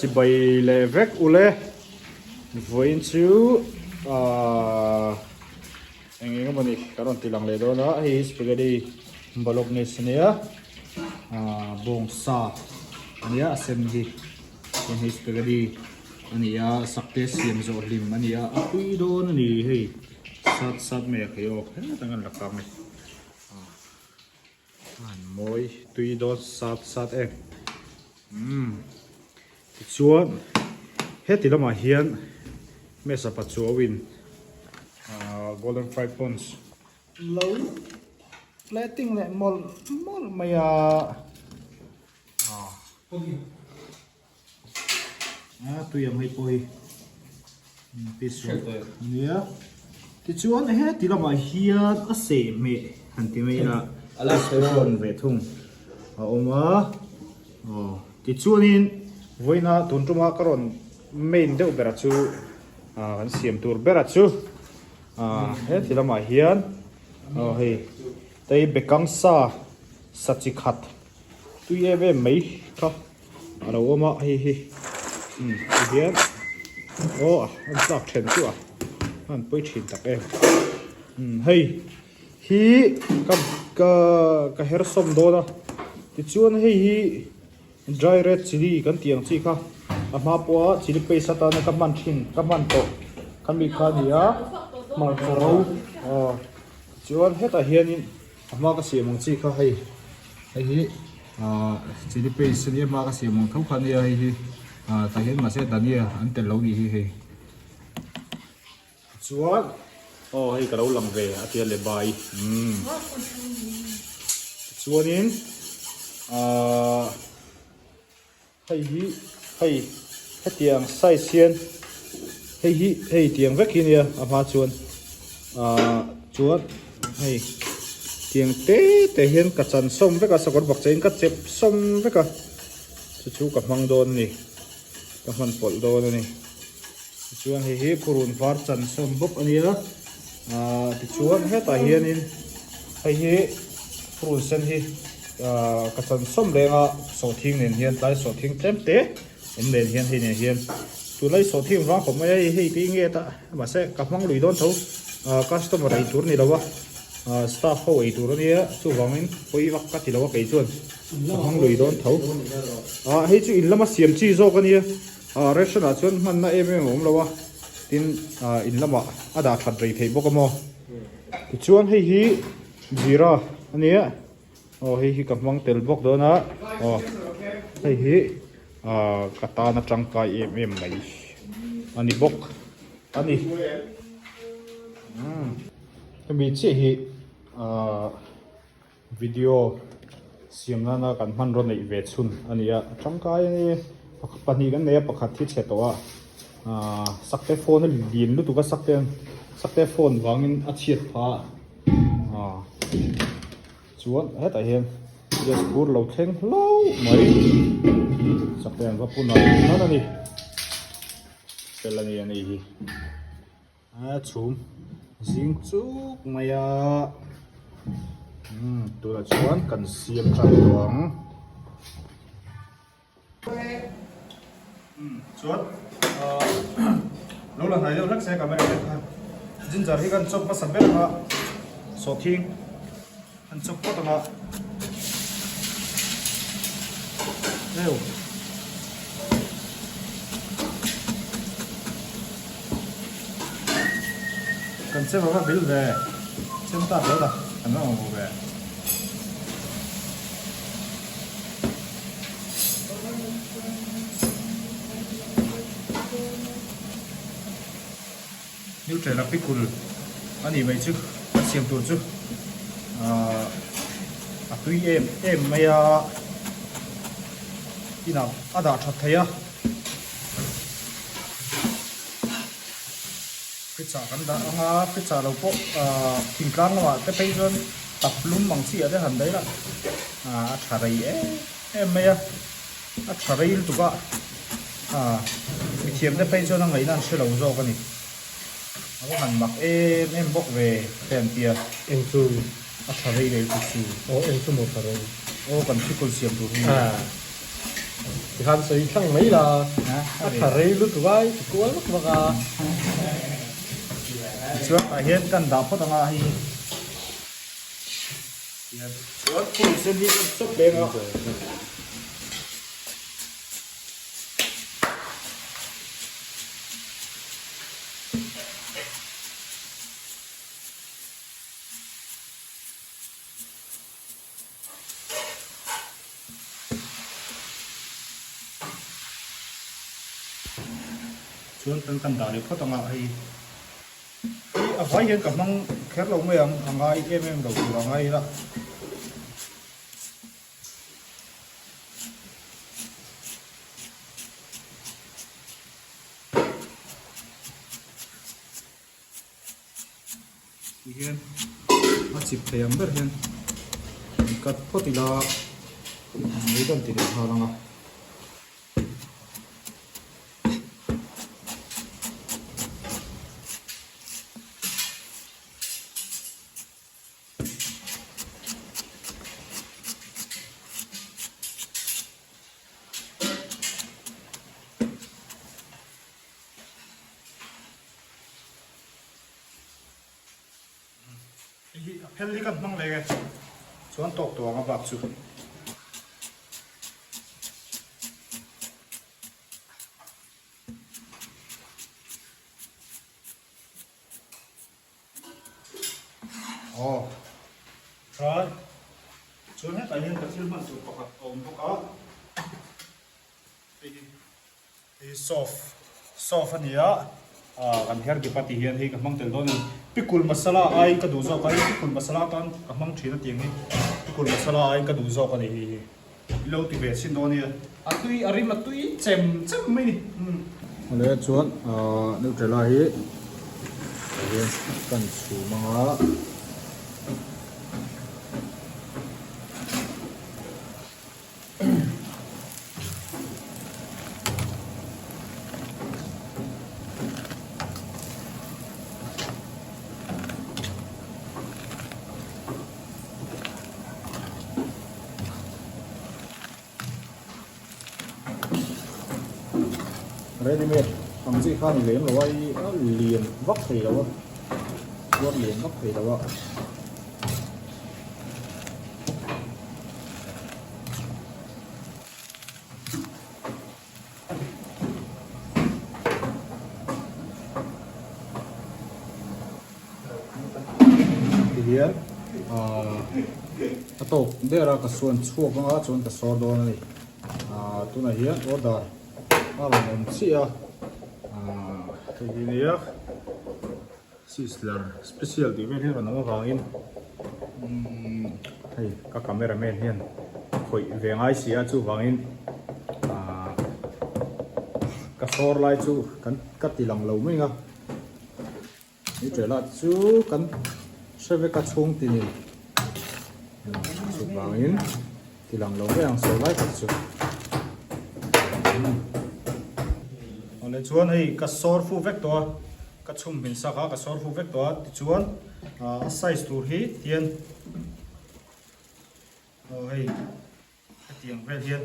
Chibai leh vek ule vawiin chu ahh eng eng emawni ka rawn ti lang leh dawn a hei hi spaghetti bolognese ania ahh bawngsa ania a sen hi chuan hei spaghetti ani a sakte siam zawh hlim ani a a pui dawn ani hei sat sat mai a khei aw hetah kan la kang a ni. An mawi tui dawn sat sat em umm tichuan heti lamah hian mesa pachuauin ahh golden fried prawns lo plating leh mawlh mawlh mai a A tui ang hei pawh hi piece ruk a nia tichuan heti lamah hian a seh hmeh han ti mai ila a rawn ve thung a awm a aw tichuanin vawiina tun tuma ka rawn main deuh bera chu ah kan siam tur bera chu ah heti lamah hian aw hei tei bekang sa sa chi khat tui em em mai kha. A lo awm a hei hi umm tihian aw an tlak then chu a an pawi thin tak em umm hei hi ka ka ka her sawm dawn a tichuan hei hi dry red chilli kan tih ang chi kha a hma pawha chilli paste atana ka hman thin ka hman tawh khami kha a ni a hmarcha ro aw tichuan hetah hianin a hma ka siam ang chi kha hei hei hi. Ahh chilli paste ania hma ka siam ang tho kha ania hei hi ahh tah hian mahse dhania an telh lo nih hi hei tichuan aw hei ka lo lang ve a tia le bai umm tichuanin ahh. Hei hi hei hetiang size hian hei hi hei tiang vek hi nia a hma chuan ahh chuan hei tiang te te hian ka chan sawm vek a sakawr bakcheh in ka chep sawm vek a chu chu ka hmang dawn a ni ka hman pawlh dawn a ni tichuan hei hi purun var chan sawm bawk a nia ahh tichuan hetah hianin hei hi purun sen hi. Ahh ka chan sawm reng a sawhthing nen hian tlai sawhthing tlem te awm nen hian hei nen hian tunlai sawhthing vang khawp mai a hei hei te nge ta mahse ka hmang lui dawn tho ahh customer ei tur ni lo a ahh staff ho ei tur ania chuvangin pawi vak ka ti lo a kei chuan ka hmang lui dawn tho ahh hei chu in lama siam chi zawk ania ahh ration ah chuan hmanna em em a awm lo a tin ahh in lamah a dah that rei theih bawk a maw tichuan hei hi jeera ania. Aw hei hi ka hmang tel bawk dawn a aw hei hi ah ka tan a tangkai em em mai a ni bawk a ni umm hemi chiah hi ah video siam nana kan hmanraw neih ve chhun a ni a a tangkai a ni pahnih kan nei a pakhat hi chhe tawh a ah sakte phone a lian lutuk a sakte sakte phone vangin a chhiat phah a ah. Chuan hetah hian gas bur lo thleng hlauh mai sakte an va pun ang hman a ni fel a ni a ni hi a chhum zing chuk mai a umm tunah chuan kan siam tan tawh ang. Chuan lo la hnai deuh hlek se camera te khan ginger hi kan chawp hmasa ber anga sawhthing kan chawp phawt anga heu kan chem ava vil ve chem ta zel a kan la mamawh ve. Nutrela pickle a nih mai chu a siam tur chu ahh a tui em em mai a inah a dah that thei a fridge ah kan dah ang a fridge ah lo pawh ahh thingtlang lamah te phei chuan tap lum ang chi ah te han daih la ah a tha rei em em mai a a tha rei lutuk a ah mithiam te phei chuan a ngaihna an hre lo zawk a ni a va han mak em em bawk ve te an tia eng chu a tha rei rei chu chu aw eng chu maw tha rei aw kan thikul siam tur hi ah. Tikhan sawi thlang mai la, a tha rei lutuk a, i ti kual vak vak a. Tichuan tah hian kan dah phawt ang a hei hi. Chuan phul sen hi kan chawp leng a. Chuan kan kan dah leh phawt ang a hei hei a vai hian ka hmang kher lo mai ang a ngai em em lo tur a ngai ila. Ti hian a chip thei ang ber hian an cut phawt ila mei kan ti leh nghal ang a. Hei hi a phel hi kan hmang leh e chuan tawk tawh ang a bak chu. Aw tha chuan hetah hian ka thil hman tur pakhat a awm bawk a hei hi. Hei soft soft a ni a, ah kan her dip a tih hian hei ka hmang tel dawn a ni. Pikul masala aiin ka duh zawk a, hei pikul masala atan ka hmang thin a tiang hi pikul masala aiin ka duh zawk a ni hei hi. I lo ti ve chhin dawn nia. A tui a rim a tui chem chem mai ni. Awle chuan ah Nutrela hi tah hian kan chhum ang a. Ready made ang chi kha ni lem lo a i a lian vak thei lo a chuan lian vak thei lo a. Tihian ahh a tawk der a ka suan chhuak anga chuan ka sawr dawn a ni ahh tunah hian order a rawn awm chiah a ahh hei hi nia. Sizzler special tih vel hi rawn awm avangin umm hei ka camera man hian a khawih ve ngai si a chuvangin ahh ka sawr lai chu kan ka ti lang lo mai ang a ni ṭela chu kan hre vek a chhung tinin chuvangin ti lang lo mai ang sawr lai tak chu awle chuan hei ka sawr fu vek tawh a. Ka chhum hmin sak a, ka sawr fu vek tawh a, tichuan a size tur hi tian aw hei hetiang vel hian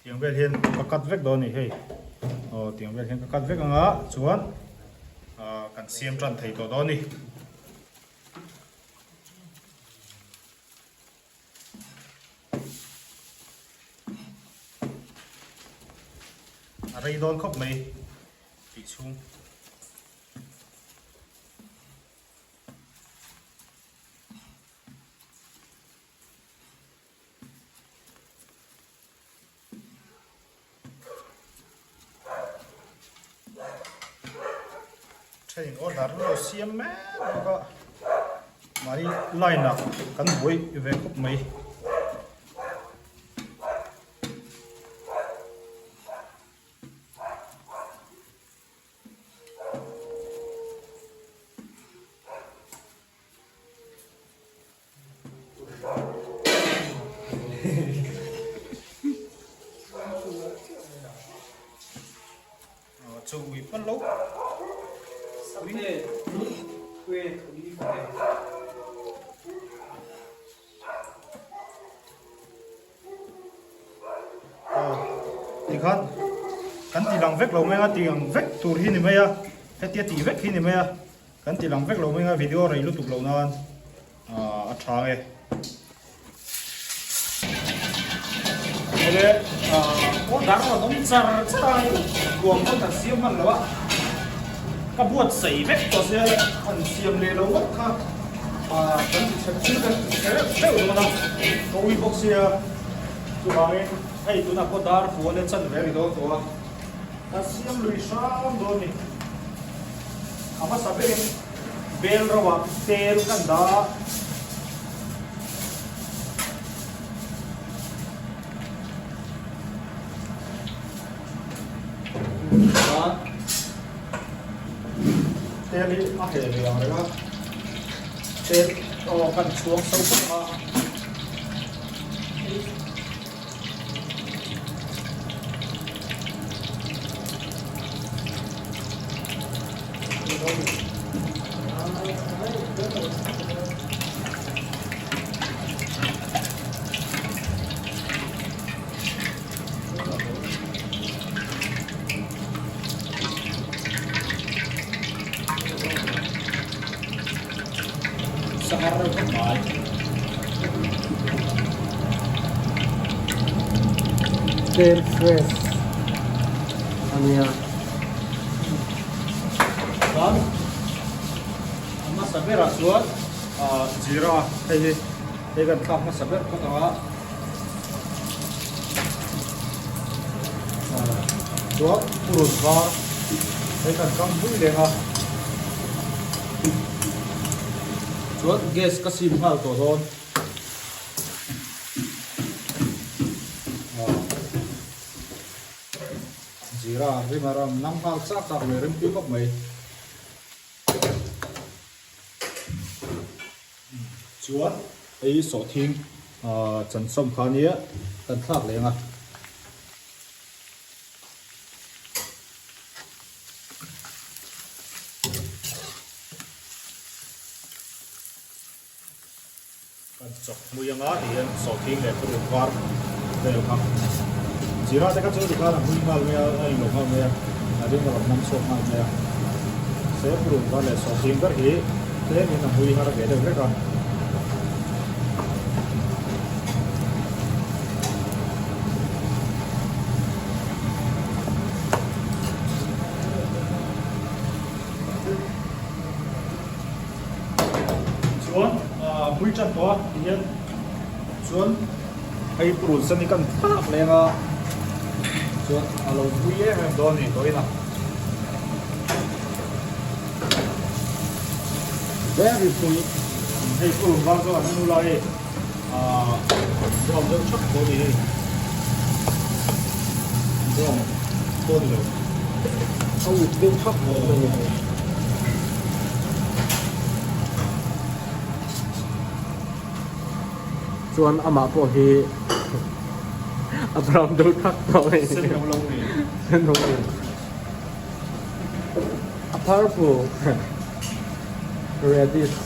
tiang vel hian ka cut vek dawn a ni hei aw tiang vel hian ka cut vek ang a chuan ah kan siam tan thei tawh dawn a ni. A rei dawn khawp mai tih chhung. Thenin order an lo siam mek bawk a mahni line ah kan buai ve khawp mai. Chu ui hman lo. Tikhan kan ti lang vek lo mai a, ti ang vek tur hi ni mai a, hetia tih vek hi ni mai a, kan ti lang vek lo mai a, video rei lutuk lo nan a tha nge. Ele aw dar rawn awm char char a, ruang pawn kan siam hman lo a, ka buatsaih vek tawh sia han siam leh lo ngawt kha kan ti chhe thil kan ti chhe reuh reuh dawn a, ka ui bawk sia chuvangin hei tunah pawh dar fuan e chan ve a ni dawn tawh a, kan siam lui hram dawn a ni. A hmasa berin bel ro ah tel kan dah a. Tel hi a heh ve ang reng a, tel aw kan chhuang so phawt ang a. Sangar reuh khawp mai. Tel fresh a nia. Chuan a hmasa berah chuan ah jeera hei hi hei kan thlak hmasa ber phawt ang a. Chuan purun var hei kan kam bui leng a. Chuan gas ka sim nghal tawh dawn. Jeera rim a ram nam nghal chak chak mai rim pui khawp mai. Chuan hei sawhthing chansawm kha nia kan thlak leng a. Kan chawk hmui anga ti hian sawhthing leh purun var vel kha Jeera te kha chu tikhan a hmui nghal mai a, a inlo nghal mai a, a ring a rawn nam chhuak nghal mai a. Se purun var leh sawhthing ber hi tlemin a hmui har ve deuh vek a. Chuan hmui tan tawh a ti hian chuan hei purun sen hi kan thlak leng a chuan a lo hmui em em dawn a ni tawhin a. Very hmui. Hei purun var chu an hnu lai hei brown deuh thap tawh a ni hei brown pawh a ni lo. A uk deuh thap tawh a ni. Chuan amah pawh hi a brown deuh thak tawh a ni. Sen lo lo ni. Sen lo ni. A purple reddish.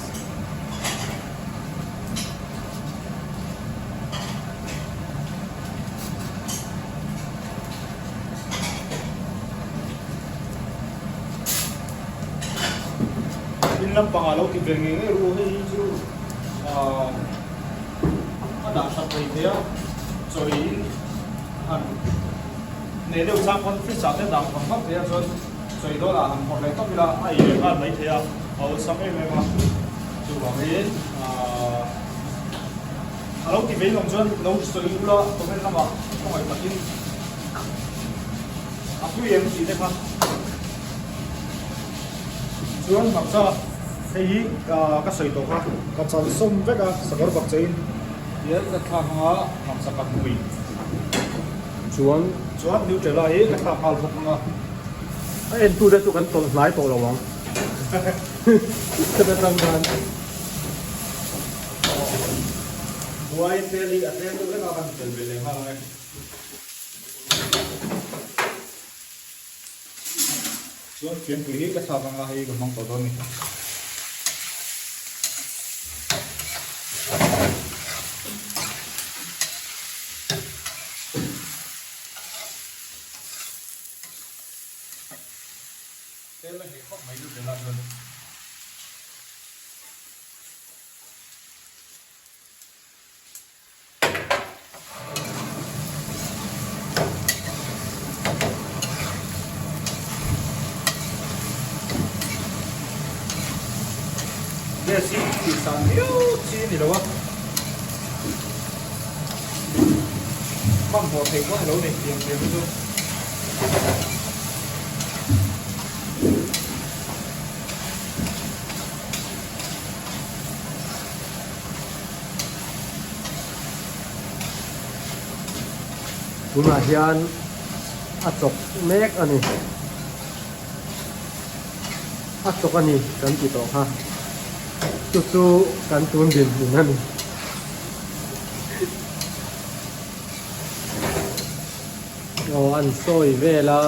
In lampangah lo ti ve ngei ngei ru hei hi chu ahh a dah that thei thei a chawiin han nei deuh chang pawn fridge ah te dah vang vang thei a chuan chawi dawn ah han phawrh leh tawp ila a ei leh nghal mai thei a a awlsam em em a chuvangin ahh a lo ti ve in awm chuan lo sawi ula comment lamah khawngaih takin a pui em tih te kha chuan hmarcha hei hi ka sawi tawh kha ka chal sawm vek a sakawr bak cheiin tihian ka thlak anga hmarcha ka hmui chuan chuan nutella hi ka thlak nghal bawk anga a entu te chu kan tawlh hnai tawh lo ang ka tang khan buai tel hi a tlem deuh vek a kan tel ve leh nghal ang e. Chuan fiampui hi ka thlak anga hei ka hmang tawh dawn a ni. Hei deuh tel ah chuan. Gas hi tih san viau chi a ni lo a, hmanhmawh theih pawh a ni lo ni tiang tiang hi chu. Tunah hian a chawk mek a ni. A chawk a ni kan ti tawh kha. Chu chu kan tun dinhmun a ni. Aw an sawi vel a.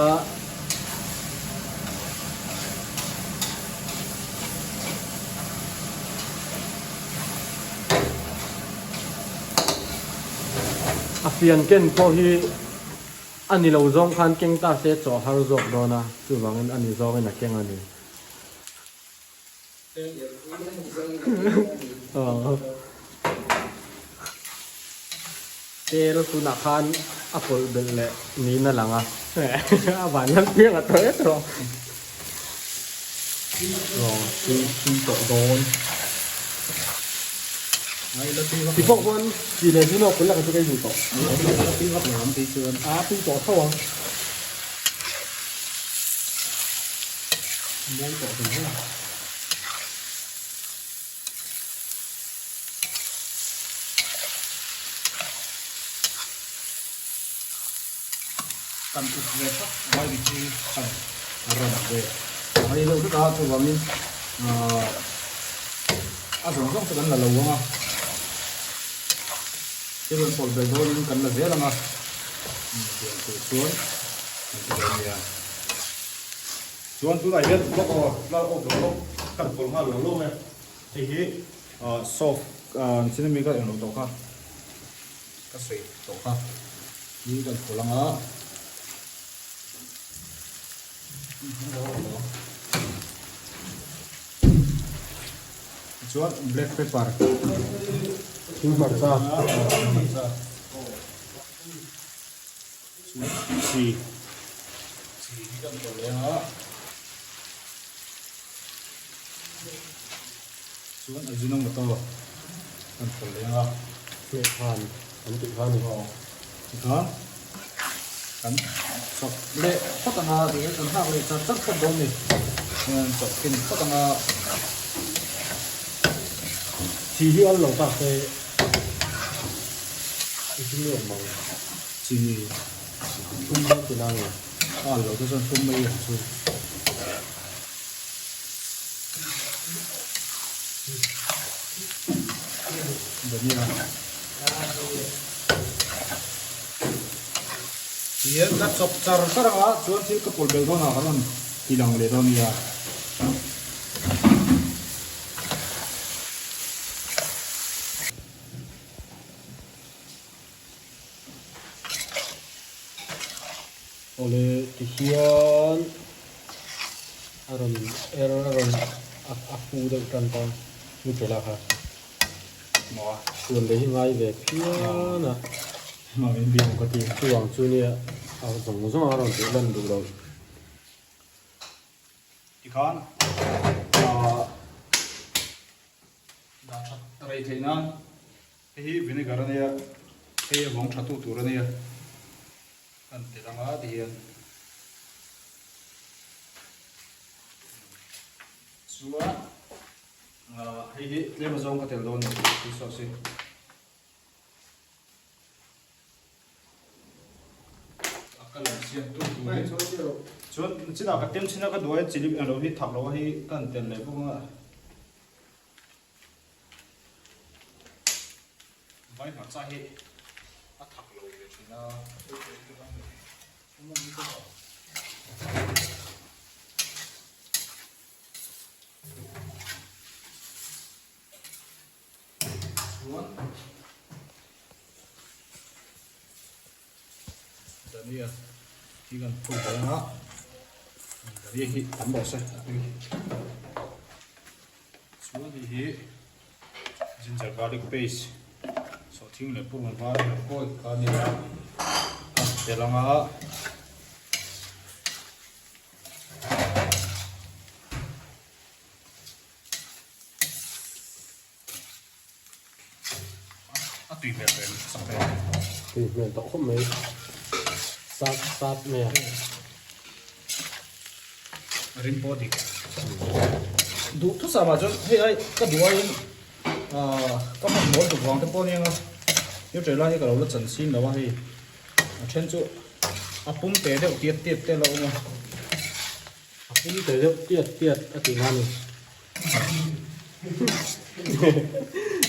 A fian ken pawh hi a ni lo zawng khan keng ta se chaw har zawk dawn a, chuvangin a ni zawngin a keng a ni. Tel tunah khan a pawlh belh leh niin a lang a, a van lam piang a tawh et rawh. Tui tui tawh dawn. Ti pawh khuan chi leh zin awk lak chu ka duh tawh. Tui vak lo ang tih chuan. A tui tawh tho ang. Mawi tawh hle hle. Kan up ve thak mai ri chi kan rawn ve mai deuh vek a chuvangin ahh a zawng zawng chu kan la lo ang a thil rawn pawlh belh dawnin kan la zel ang a tiang tur chuan kan ti dawn nia. Chuan tunah hian block aw lal awk lo lawk kan pawlh nghal lo lawng e hei hi ahh soft ahh chin ami ka englo tawh kha ka sawi tawh kha hi kan pawlh ang a chuan black pepper thing hmarcha Chi chi hi kan tawlh leng a chuan ajinomoto kan tawlh leng a lehkhan an tih kha a ni tikhan kan chawp leh phawt anga ti hian kan nghak leh char char phawt dawn a ni chuan chawp khin phawt anga chi hi al lo ta se i him lawm ang. Chi thum dawn ti na nge? A al lo te chuan thum mai ang chu. Dania. Tihian ka chawp char char anga chuan thil ka pawlh belh dawn ah ka rawn ti lang leh dawn nia. Awle tihian a rawn er a rawn a fu deuh tan ta ni che la kha maw a chuan leh hi ngai ve phian a maw in biang ka ti chuvang chu nia a zawng zawng a rawn tih lan duh loh. Tikhan ah dah that rei theih nan Hei hi vinegar a nia, hei a vawng tha tu tur a nia, kan tel anga ti hian chuan ah hei hi tlem azawng ka tel dawn a ni chilli sauce hi. A ka lo siam tu tur hi chuan chinah ka tem chin a ka duai chilli eng lo hi thak lo a hi kan tel leh bawk anga. Vai hmarcha hi a thak lo ve thin a. Chuan dhania hi kan phul ve ang a. Dhania hi tam rawh se a tui. Chuan hei hi ginger garlic paste sawhthing leh purun var leh kawi kha a ni a, a tel ang a. A tui hmel tawh em sak ve. Tui hmel tawh khawp mai. Sat sat mai a. Rim pawh dik. Duh thusa mah chuan hei ai ka duh aiin ka hman mawl tuk vang te pawh aniang a. Nutella hi ka lo la chan sin lo a hei. A then chu a pum te deuh tiat tiat te a lo awm a. A pum te deuh tiat tiat a tih na a ni.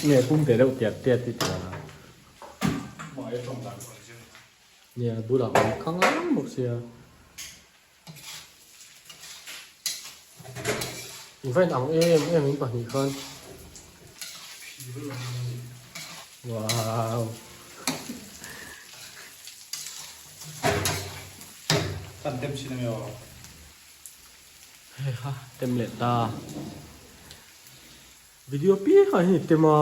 Nge pum te deuh tiat tiat i ti a. Nia bulah awm khang ang bawk sia. In va in ang em em in pahnih khan. Wow. Kan tem chin ange aw. Hei kha tem leh ta. Video piang ah hian i tem a.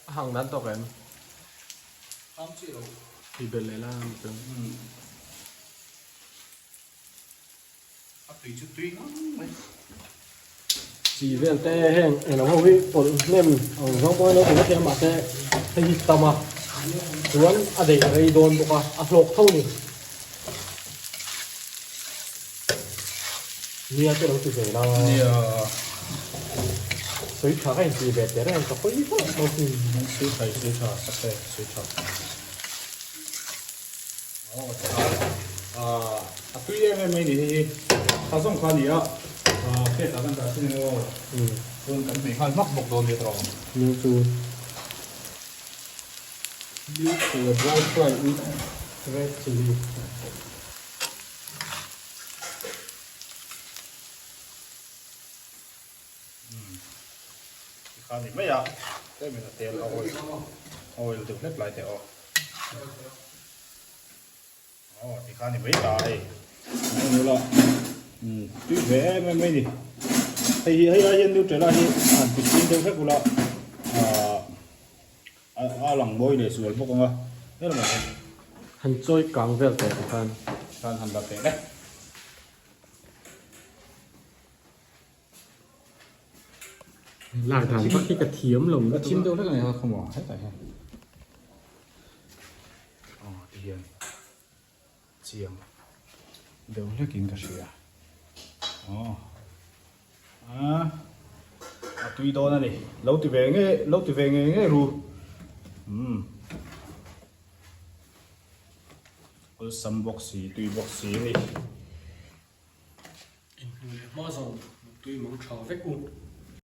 A hang dan tawk em? I belh leh la chuan. A tui chu tui ngang mai. Chi vel te heng englo ho hi pawlh hnem ang zawng pawhin lo ti vek hian mahse hei hi tam a chuan a daih rei dawn bawk a a hlawk tho ni. Nia te lo ti ve la. Nia. Sawi tha ka inti ve teh reng ka hawi hlauh hlauh hi. Sawi tha i sawi tha sak e sawi tha. A tui em em mai ni hei hi tha zawng kha a ni a plate ah kan dah chin emaw chuan kan hmeh nghal hmak bawk dawn nia tawh ang. New chu New to a dry fry with red chilli. Tikha ni mai a tlemin a tel a oil oil deuh hlek lai teh aw. Aw tikha ni mai ta hei an ula tui ve em em mai ni hei hi hei ai hian nutella hi han ti chhin deuh hlek ula ah a lang mawi leh zual bawk ang a helamah hian han chawi kang vel teh tikhan khan han la teh le. Lak dan vak hi ka thiam lo Ka thim deuh hlek a ni kha khaw maw hetah hian aw ti hian chiang deuh hlek in ka hria aw a a tui dawn a ni lo ti ve nge lo ti ve nge nge ru umm awlsam bawk si tui bawk si a ni. Inhnu leh hma zawng tui mang tha vek u.